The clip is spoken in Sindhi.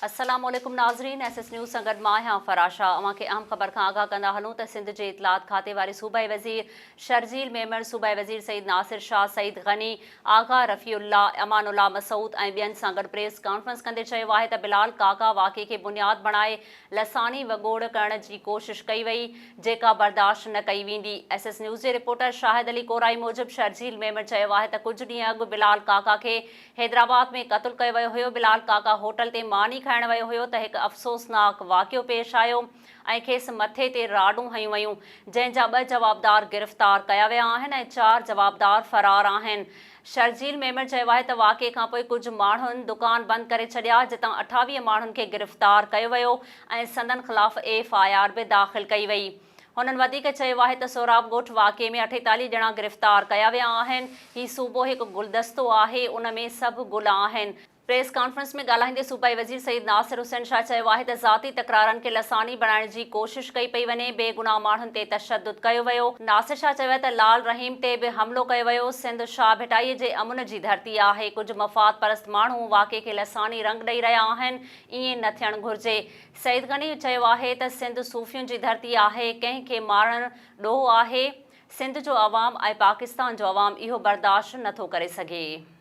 السلام عليڪم ناظرين ايس ايس نيوز سان گڏ مان آهيان فراشا اوهان کي اهم خبر کان آگاهه ڪندا هلون ته سنڌ جي اطلاعات کاتي واري صوبائي وزير شرجيل ميمڻ صوبائي وزير سيد ناصر شاهه سعيد غني آغا رفيع الله امان الله مسعود ۽ ٻين سان گڏ پريس ڪانفرنس ڪندي چيو آهي ته بلال ڪاڪا واقعي کي بنياد بڻائي لساني وڳوڙ ڪرڻ جي ڪوشش ڪئي وئي جيڪا برداشت نه ڪئي ويندي. ايس ايس نيوز جي رپورٽر شاهد علي ڪورائي موجب شرجيل ميمڻ چيو آهي ته ڪجهه ڏينهن اڳ بلال ڪاڪا کي حيدرآباد ۾ قتل ڪيو ويو هيو، بلال ڪاڪا هوٽل تي ماني کائڻ ويو هيو ته هڪ افسوسناڪ واقعو پيش آيو ۽ کيس مٿي تي راڊون هنيون ويون، جنهن جا ٻه جوابدار گرفتار ڪيا ويا آهن ۽ چار جوابدار فرار آهن. شرجيل ميمڻ چيو آهي ته واقعي کانپوء ڪجهه ماڻهن دڪان بند ڪري ڇڏيا، جتان 28 ماڻهن کي گرفتار ڪيو ويو ۽ سندن خلاف ايف I R به داخل ڪئي وئي. هنن وڌيڪ چيو آهي ته سهراب ڳوٺ واقعي ۾ 48 ڄڻا گرفتار ڪيا ويا آهن، هي صوبو هڪ گلدستو آهي، ان ۾ سڀ گل آهن. پريس ڪانفرنس ۾ ڳالهائيندي صوبائي وزير سيد ناصر حسين شاهه چيو آهي ته ذاتي تڪرارن کي لساني بڻائڻ جي ڪوشش ڪئي پئي وڃي، بيگناهه ماڻهن تي تشدد ڪيو ويو. ناصر شاهه چيو آهي ته لال رحيم تي به حملو ڪيو ويو، سنڌ شاهه ڀٽائي جي امن جي ڌرتي آهي، ڪجهه مفاد پرست ماڻهو واقعي کي لساني رنگ ڏئي رهيا آهن، ائين نه ٿيڻ گهرجي. سعيد غني چيو آهي ته سنڌ صوفين جي ڌرتي آهي، ڪنهن کي مارڻ ڏوهه آهي، سنڌ جو عوام ۽ پاڪستان جو عوام اهو برداشت نه ٿو ڪري سگهي.